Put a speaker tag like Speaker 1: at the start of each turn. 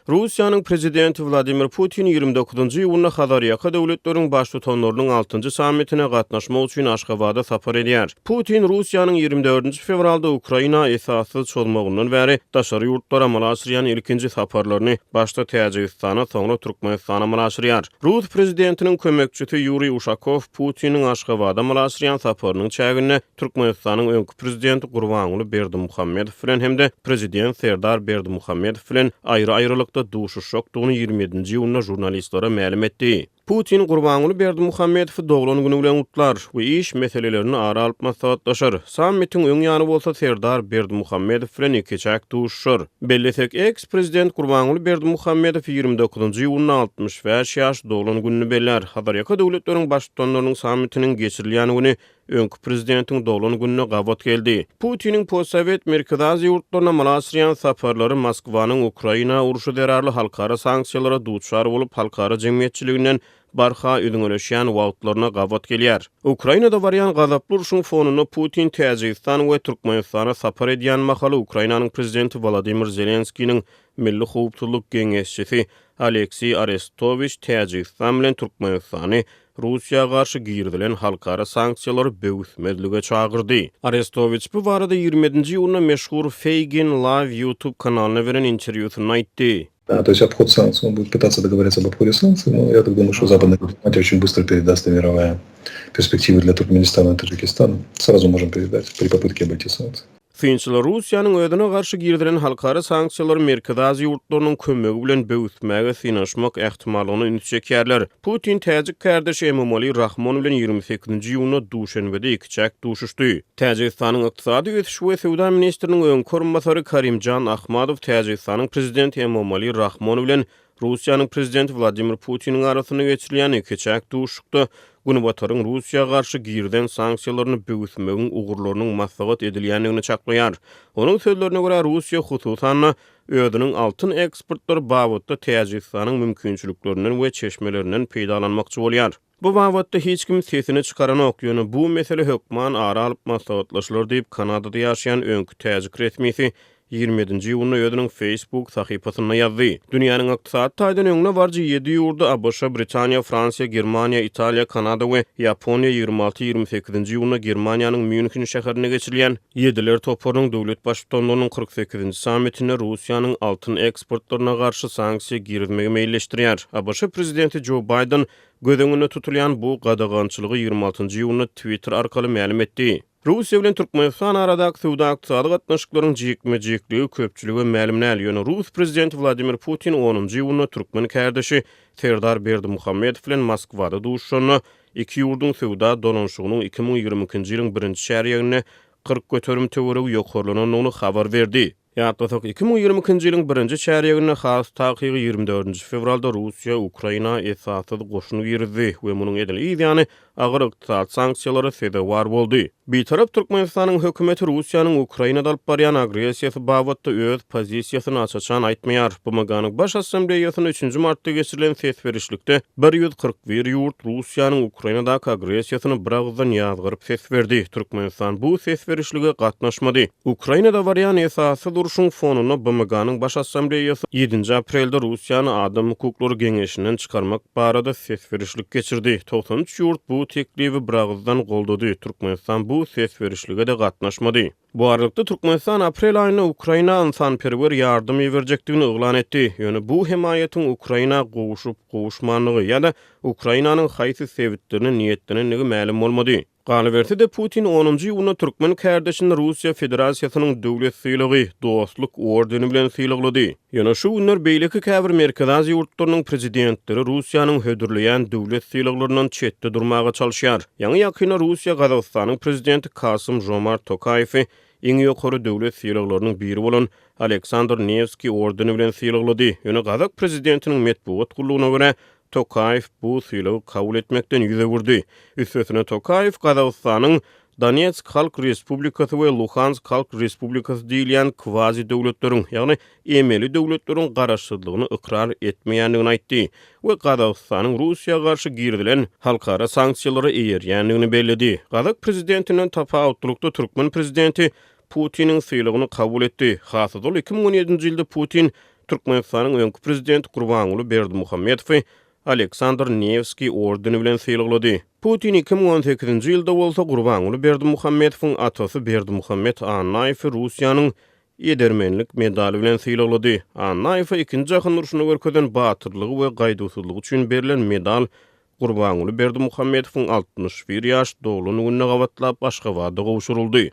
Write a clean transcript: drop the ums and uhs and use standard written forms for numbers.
Speaker 1: Russiýanyň Prezidenti Wladimir Putin 29-njy iýunda Hazarýaka döwletleriň Baştutanlarynyň altynjy sammitine gatnaşmak üçin Aşgabada sapar edýär. Putin Russiýanyň 24-nji fewralda Ukraina esassyz çozmagyndan bäri daşary ýurtlara amala aşyrýan ilkinji saparlaryny başda Täjigistana, soňra Türkmenistana amala aşyrýar. Rus prezidentiniň kömekçisi Ýuriý Uşakow Putiniň Aşgabada amala aşyrýan saparynyň çäginde Türkmenistanyň öňki prezidenti Gurbanguly Berdimuhamedow bilen hem-de prezident Serdar Berdimuhamedow bilen aýry-aýrylykda duşuşjakdygyny 27-nji iýunda žurnalistlere mälim etdi. Putin Gurbanguly Berdimuhamedowy doglan güni bilen gutlar we iş meselelerini ara alyp maslahatlaşar. Sammitiň öň ýany bolsa Serdar Berdimuhamedow bilen ikiçäk duşuşar. Bellesek, eks-prezident Gurbanguly Berdimuhamedow 29-njy iýunda 65 ýaş doglan gününi bellär. Hazarýaka döwletleriň Baştutanlarynyň sammitiniň geçirilýän güni öňki prezidentiň doglan gününe gabat geldi. Putiniň postsowet Merkezi Aziýa ýurtlaryna amala aşyrýan saparlary Moskwanyň Ukraina urşy zerarly halkara sanksiýalara duçar bolup, halkara jemgyýetçiliginden barha üzňeleşýän wagtlaryna gabat gelýär. Ukrainada barýan gazaply urşuň fonunda Putin Täjigistan we Türkmenistana sapar edýän mahaly Ukrainanyň prezidenti Wolodymyr Zelenskiniň milli howpsuzlyk geňeşçisi Alekseý Arestowiç Täjigistan bilen Türkmenistany Russiýa garşy girizilen halkara sanksiýalary böwüsmezlige çagyrdy. Arestowiç bu barada 27-nji iýunda meşhur Feygin Live YouTube kanalyna beren interwýusynda aýtdy.
Speaker 2: Да, то есть обход санкций, он будет пытаться договориться об обходе санкций, но я так думаю, что западная дипломатия очень быстро передаст и мировая перспективы для Туркменистана и Таджикистана. Сразу можем передать при попытке обойти санкции.
Speaker 1: Synçylar Russiýanyň özüne garşy girizilen halkara sanksiýalary Merkezi Aziýa ýurtlarynyň kömegi bilen böwüsmäge synanyşmak ähtimallygyna üns çekýärler. Putin täjik kärdeşi Emomali Rahmon bilen 28-nji iýunda Duşenbede ikiçäk duşuşdy. Täjigistanyň ykdysady ösüş we söwda ministriniň öňki orunbasary Karimjan Ahmadow Täjigistanyň prezidenti Emomali Rahmon bilen Russiýanyň prezidenti Wladimir Putiniň arasynda geçirilýän ikiçäk duşuşykda Günbataryň Russiýa garşy girizen sanksiýalaryny böwüsmegiň ugurlarynyň maslahat edilýändigini çaklaýar. Onuň sözlerine görä, Russiýa, hususan-da, özüniň altyn eksportlary babatda Täjigistanyň mümkinçiliklerinden we çeşmelerinden peýdalanmakçy bolýar. Bu babatda hiç kim sesini çykaranok, ýöne bu mesele hökman ara alyp maslahatlaşylar diýip, Kanadada ýaşaýan öňki täjik resmisi 27-nji iýunda özüniň Facebook sahypasynda ýazdy. Dünýäniň ykdysady taýdan öňde baryjy ýedi ýurdy ABŞ, Britaniýa, Fransiýa, Germaniýa, Italiýa, Kanada we Ýaponiýa 26, 28-nji iýunda Germaniýanyň Mýunhen şäherinde geçirilýän Ýediler toparynyň döwlet Baştutanlarynyň 48-nji sammitinde Russiýanyň altyn eksportlaryna garşy sanksiýa girizmegi meýilleşdirýär. ABŞ prezidenti Jo Baýden Göz öňünde tutulýan bu gadagançylygy 26-njy iýunda Twitter arkaly mälim etdi. Russiýa bilen Türkmenistan aradaky söwda-ykdysady gatnaşyklaryň jikme-jikligi köpçülige mälim däl, ýöne rus prezidenti Wladimir Putin onunjy iýunda türkmen kärdeşi Serdar Berdimuhamedow bilen Moskwada duşuşanda, iki ýurduň söwda dolanyşygynyň 2022-nji ýylyň birinji çärýeginde 40% töweregi ýokarlanandygyny habar berdi. Ýatlasak, 2022-nji ýylyň birinji çärýeginde, has takygy 24-nji fewralda Russiýa Ukraina esassyz goşun girizdi we munuň edil yz ýany agyr ykdysady sanksiýalara sezewar boldy. Bitarap Türkmenistanyň hökümeti Russiýanyň Ukrainada alyp barýan agressiýasy babatda öz pozisiýasyny aç-açan aýtmaýar. BMG-niň Baş Assambleýasynda üçünji martda geçirilen ses berişlikde 141 ýurt Russiýanyň Ukrainadaky agressiýasyny biragyzdan ýazgaryp ses berdi. Türkmenistan bu ses berişlige gatnaşmady. Ukrainada barýan esassyz urşuň fonunda BMG-niň Baş Assambleýasy ýedinji aprelde Russiýany Adam hukuklary geňeşinden çykarmak barada ses berişlik geçirdi. 93 ýurt bu teklibi biragyzdan goldady, Türkmenistan bu ses berişlige-de gatnaşmady. Bu aralykda, Türkmenistan aprel aýynda Ukraina ynsanperwer ýardam iberjekdigini yglan etdi. Ýöne bu hemaýatyň Ukraina gowşup-gowuşmandygy ýa-da Ukrainanyň haýsy sebitlerine niýetlenendigi mälim bolmady. Galyberse-de, Putin onunjy iýunda türkmen kärdeşini Russiýa Federasiýasynyň döwlet sylagy, Dostluk ordeni bilen sylaglady. Ýöne şu günler beýleki käbir Merkezi Aziýa ýurtlarynyň prezidentleri Russiýanyň hödürleýän döwlet sylaglaryndan çetde durmaga çalyşýar. Ýaňy-ýakynda Russiýa Gazagystanyň prezidenti Kasym-Žomart Tokaýewi iň ýokary döwlet sylaglarynyň biri bolan Aleksandr Newskiý ordeni bilen sylaglady. Ýöne gazak prezidentiniň metbugat gullugyna görä, Tokaýew bu sylagy kabul etmekden ýüz öwürdi. Üstesine Tokaýew Gazagystanyň Donetsk Halk Respublikasy we Luhansk Halk Respublikasy diýilýän kwazi-döwletleriň, ýagny emeli döwletleriň garaşsyzlygyny ykrar etmeýändigini aýtdy we Gazagystanyň Russiýa garşy girizilen halkara sanksiýalara eýerýändigini belledi. Gazak prezidentinden tapawutlylykda türkmen prezidenti Putiniň sylagyny kabul etdi. Has ozal 2017-nji ýylda Putin. Türkmenistanyň öňki prezidenti Gurbanguly Berdimuhamedowy Aleksandr Newskiý ordeni bilen sylaglady. Putin 2018-nji ýylda bolsa Gurbanguly Berdimuhamedowyň atasy Berdimuhamet Annaýewi Russiýanyň Edermenlik medaly bilen sylaglady. Annaýewe Ikinji jahan urşunda görkezen batyrlygy we gaýduwsyzlygy üçin berlen medal Gurbanguly Berdimuhamedowyň 61 ýaş doglan gününe gabatlap Aşgabatda gowşuryldy.